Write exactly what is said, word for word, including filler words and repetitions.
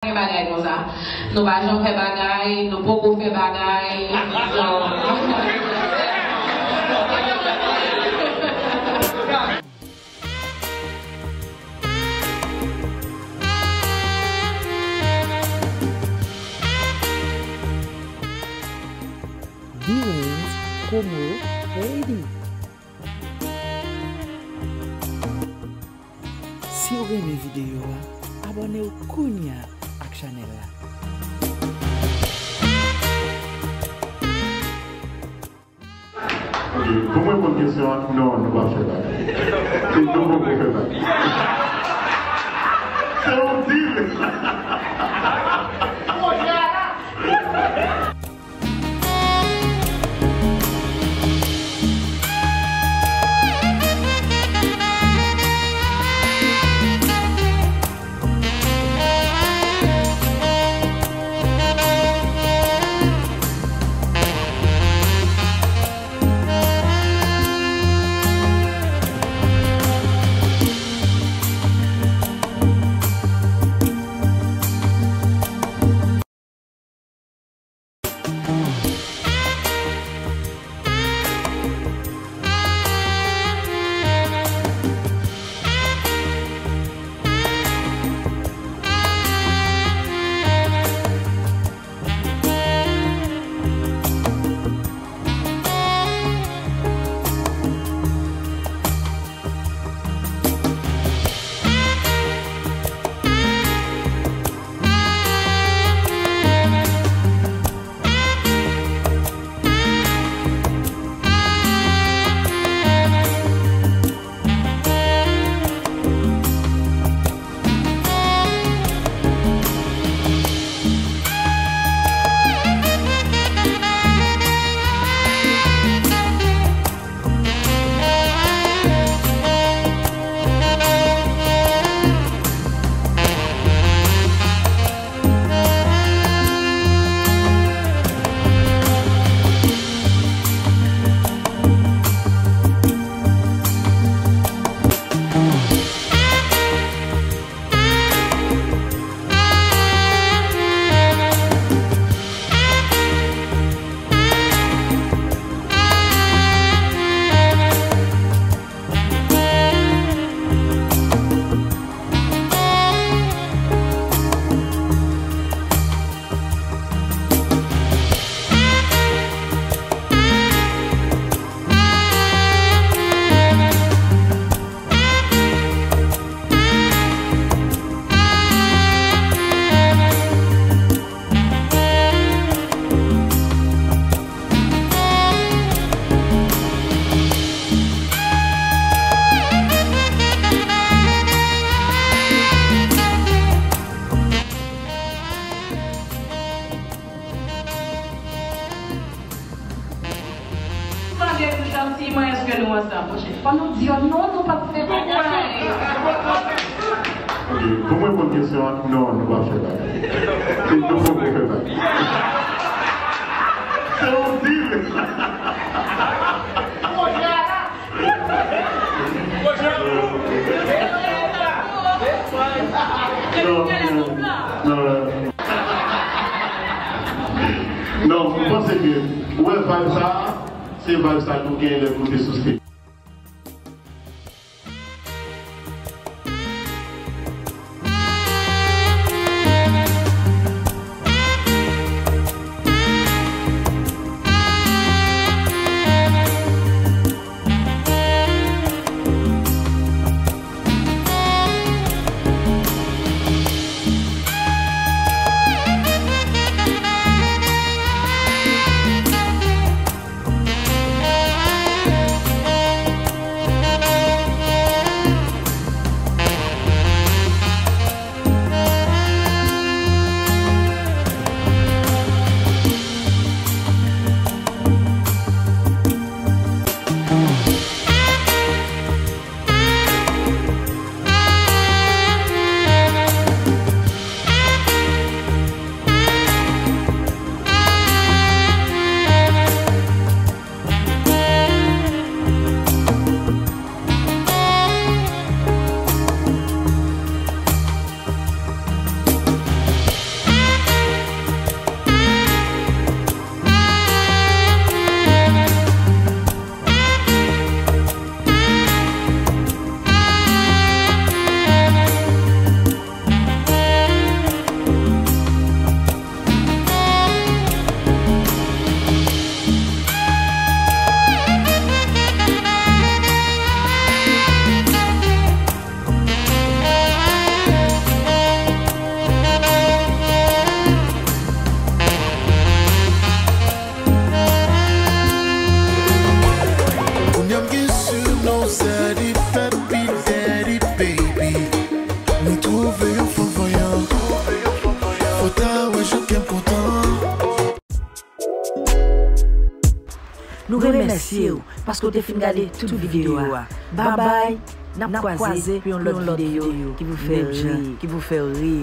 gen bagay konsa. Nou pa janm fè bagay, nou poko fè bagay. So, Viewers Komo Haiti. Si w renmen videyo a, abòne w kounye a ak chanèl la. Ok, pou m reponn kesyon an, non, nou pa fè bagay. E nou poko fè bagay. Se yon deal. Mande nou jantiman, èske nou ansanm? Monchè, fò nou di yo non, nou p ap fè bagay. Ok, pou mwen reponn kesyon an, non, nou p ap fè bagay. E nou poko fè bagay. Se yon deal. Non, non, non. Non, m panse ke, ou wè vibe sa, se vibe sa nou genyen lè nou te sou stage. Nou remèsye w paske w te fin gade tout videyo a. Babay, n ap kwaze pou yon lòt videyo ki pou fè w ri, ki pou fè w ri.